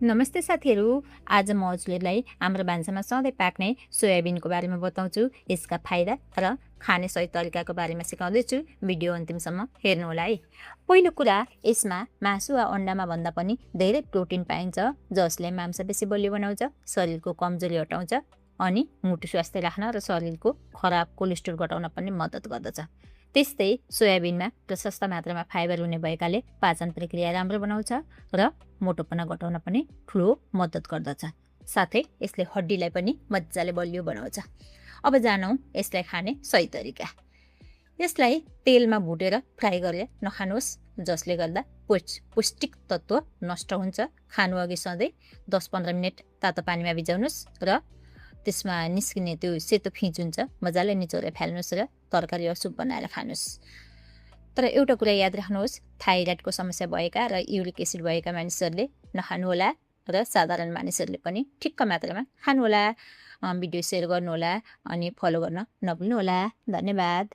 नमस्ते साथीहरू। आज म हजुरलाई हाम्रो भान्सामा सधैँ पाक्ने सोयाबिनको बारेमा बताउँछु। यसका फाइदा र खाने सही तरिकाको बारेमा सिकाउँदैछु। भिडियो अन्तिमसम्म हेर्नुहोला है। पहिलो कुरा, यसमा मासु वा अन्डामा भन्दा पनि धेरै प्रोटिन पाइन्छ, जसले मांसपेशी बलियो बनाउँछ, शरीरको कमजोरी हटाउँछ अनि मुटु स्वास्थ्य राख्न र शरीरको खराब कोलेस्ट्रोल घटाउन पनि मद्दत गर्दछ। त्यस्तै सोयाबिनमा प्रशस्त मात्रामा फाइबर हुने भएकाले पाचन प्रक्रिया राम्रो बनाउँछ र मोटोपना घटाउन पनि ठुलो मद्दत गर्दछ। साथै यसले हड्डीलाई पनि मजाले बलियो बनाउँछ। अब जानौँ यसलाई खाने सही तरिका। यसलाई तेलमा भुटेर फ्राई गरेर नखानुहोस्, जसले गर्दा पौष्टिक तत्त्व नष्ट हुन्छ। खानु अघि सधैँ 10-15 मिनट तातो पानीमा भिजाउनुहोस् र त्यसमा निस्किने त्यो सेतो फिँच हुन्छ, मजाले निचोरेर फाल्नुहोस् र तरकारी वा सुप बनाएर खानुहोस्। तर एउटा कुरा याद राख्नुहोस्, थाइराइडको समस्या भएका र युरिक एसिड भएका मानिसहरूले नखानुहोला र साधारण मानिसहरूले पनि ठिक्क मात्रामा खानुहोला। भिडियो सेयर गर्नुहोला अनि फलो गर्न नभुल्नुहोला। धन्यवाद।